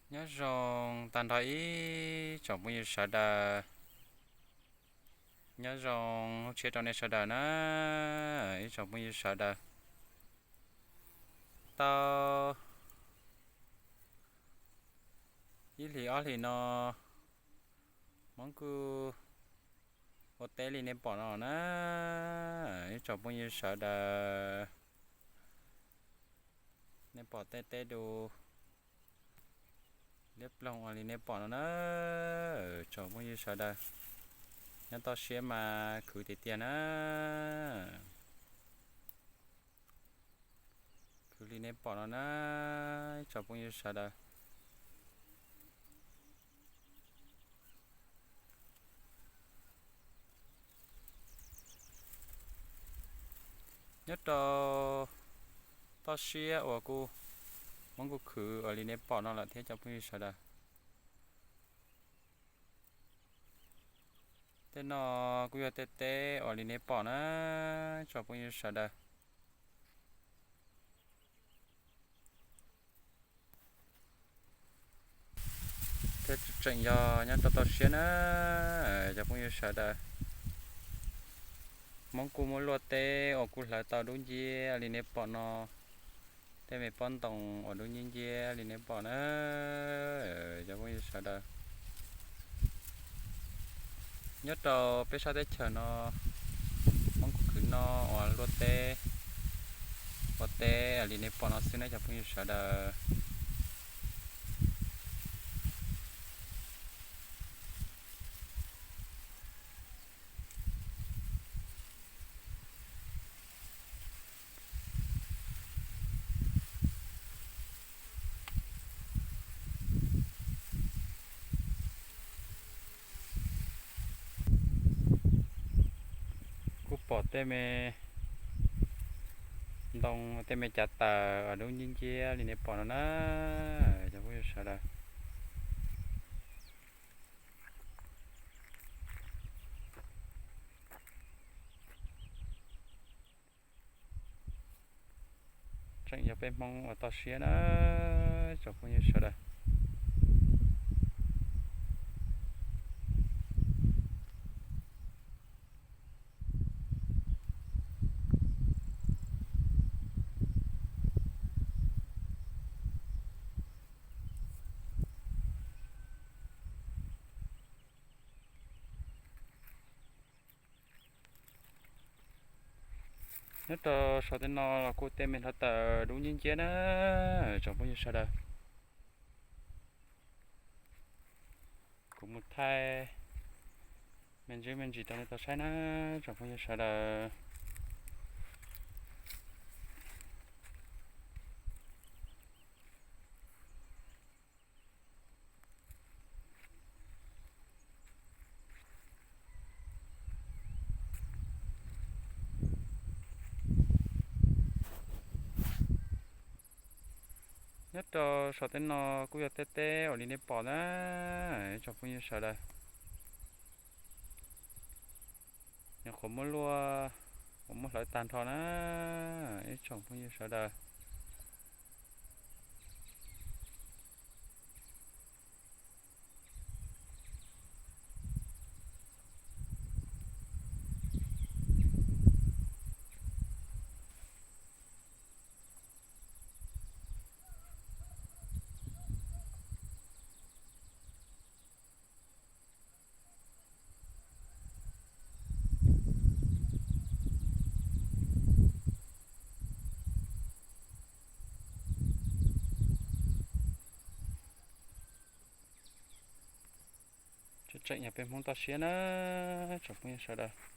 Nyob zoo tag nrho ib tsoom phooj ywg sawv daws. Nyob zoo tshiab rau nej sawv daws na, ib tsoom phooj ywg sawv daws. Tau ib hlis ob hlis no, Hmoob kuj ua teb li nej pom no na, ib tsoom phooj ywg sawv daws. Nej pom tej teb du liab ploog ua li nej pom no na, tsoom phooj ywg sawv daws. Nyob toj siab mas khwv tiag tiag na. Khwv li nej pom no na, ib tsoom phooj ywg sawv daws. Nyob rau toj siab uas kuj, Hmoob kuj khwv ua li nej pom no lawm thiab cov phooj ywg sawv daws. Tej no kuj yog tej teb uas li nej pom na, tsoom phooj ywg sawv daws. Thiab tseem yog nyob rau toj siab na, cov phooj ywg sawv daws. Hmoob kuj muab luaj teb uas kuj hlawv tau dub nciab li nej pom no, tej me pob ntoo uas dub nciab nciab li nej pom na, cov phooj ywg sawv daws. Nyob rau peb sab teb chaws no, Hmoob kuj khwv noj uas luaj teb, ua teb li nej pom no xwb na cov phooj ywg sawv daws. Kuj pom tej me ntoo, tej me cav taws uas dub nciab nciab li nej pom no na, cov phooj ywg sawv daws. Tseem yog peb Hmoob ua toj siab na, tsoom phooj ywg sawv daws. Nyob rau saum tej no los kuj tej me hluav taws dub nciab nciab na, tsoom phooj ywg sawv daws. Kuv mus thaij me ntsis me ntsis rau nej tau saib na, tsoom phooj ywg sawv daws. Nyob rau saum tej no kuj yog tej teb uas li nej pom na, ib tsoom phooj ywg sawv daws. Nyuam qhuav muab luaj, qhuav muab hlawv tag nrho na, ib tsoom phooj ywg sawv daws. Tseem yog peb Hmoob toj siab na, tsoom phooj ywg sawv daws.